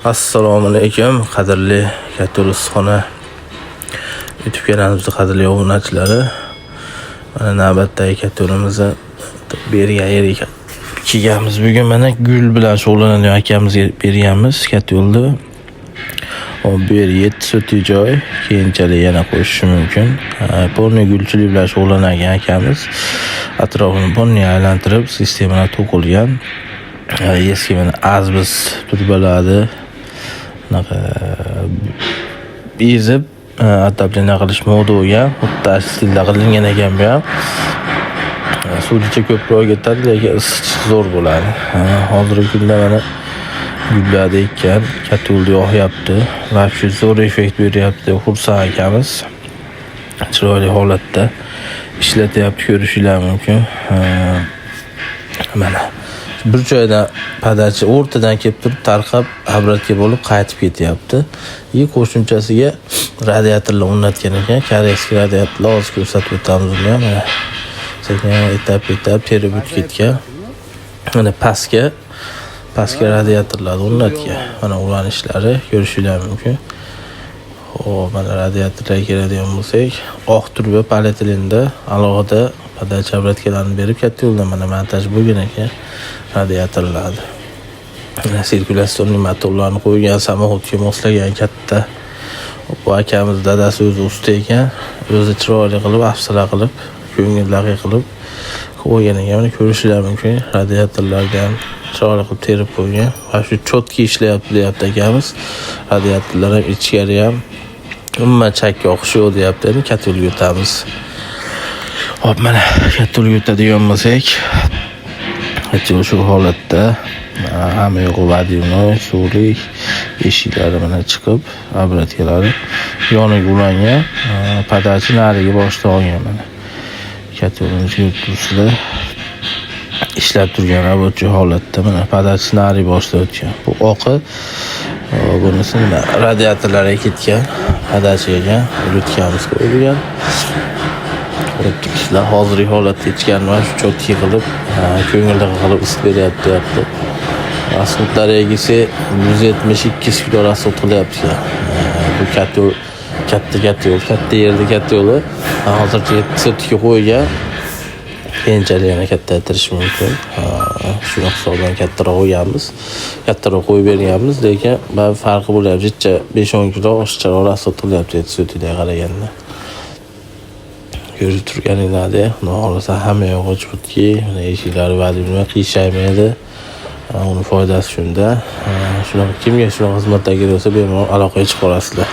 Assalomu alaykum, qadrli Katta Issiqxona YouTube kanalimizning qadrli obunachilari. Mana navbatdagi katta yo'limizni bergan yerga kelganmiz. Bugun mana gul bilan shug'ullanadigan akamizga berganmiz katta yo'lda. Hop, bu yer 7 sotik joy, keyinchalik yana qo'shishi mumkin. Полный gulchilik bilan shug'ullanadigan akamiz atrofini полный aylantirib, sistemalar to'qilgan. Eski mana asbest turbalarni anaqa ezib отопление qilish moda bo'lgan. Xuddi stilda qilingan ekan bu ham. Suvlicha ko'proq ketadi, lekin issiq zo'r bo'ladi. Hozirgi kunda mana gullarni ekkan, katta yo'lda yog'yapti. Вообще zo'r effekt beryapti. Xursand akamiz. Chiroyli holatda ishlatyapti, ko'rishinglar mumkin. Mana bir joydan подача o'rtadan kelib turib tarqab обратка bo'lib qaytib ketyapti. И qo'shimchasiga radiatorlar o'rnatgan ekan. Корейский radiatorlar, hozir ko'rsatib o'tamiz uni ham. Mana sekin этап этап terib o'tib ketgan. Mana pastga radiatorlarni o'rnatgan. Mana ulanishlari ko'rishinglar mumkin. Xo'p, mana radiatorlarga keladigan bo'lsak, oq turba polietilenda alohida подача обратка larni berib katta yo'ldan mana montaj bo'lgan ekan radiatorlarni. Mana циркуляционный motorlarni qo'ygan, самоходga moslagan katta. Bu akamiz dadasi o'zi usta ekan. O'zi chiroyli qilib, afsala qilib, ko'ngildagi qilib qo'ygan ekan. Mana ko'rishinglar mumkin. Radiatorlarga ham chiroyli qilib terib qo'ygan. Va shu чётко ishlayapti deyapti akamiz. Radiatorlar ham, ichkari ham umuman chakka oqishi yo'q deyapti. Endi katta yo'lga o'tamiz. Hop, mana katta yo'lga o'tadigan bo'lsak, katta yo'l shu holatda. Hamma yo'g'i водяной, suvlik, eshiklari mana chiqib, обратка lari yoniga ulangan, подача narigi boshda olgan mana. Katta yo'limiz ko'rib turibsizlar. Ishlab turgan рабочий holatda mana подача narigi boshda o'tgan. Bu oqi, bunisi nima? Radiatorlarga ketgan, подача ekan, o'tganmiz qo'yilgan. Ko'rib turibsizlar, hozirgi holatda ichkarini mana shu чётко qilib, ko'ngilli qilib isib beryapti deyapti. Расход lariga kelsak, 170-200 kilo расход qilyapti ekan. Bu katta yo'l, katta katta yo'l, katta yerda katta yo'li. Hozircha 7 sotikka qo'ygan. Keyinchalik yana kattaytirish mumkin. Shuni hisobidan kattaroq qo'yganmiz. Kattaroq qo'yib berganmiz, lekin baribir farqi bo'lyapti. Jicha 5-10 kilo oshiqcharoq расход qilyapti 7 sotikga qaraganda. Ko'rib turganinglardek, xudo xohlasa hamma yog'i чётко, mana eshiklari водяной qiyshaymaydi. Uni foydasi shunda. Shunaqa kimga shunaqa xizmatlar kerak bo'lsa, bemalol aloqaga chiqa olasizlar.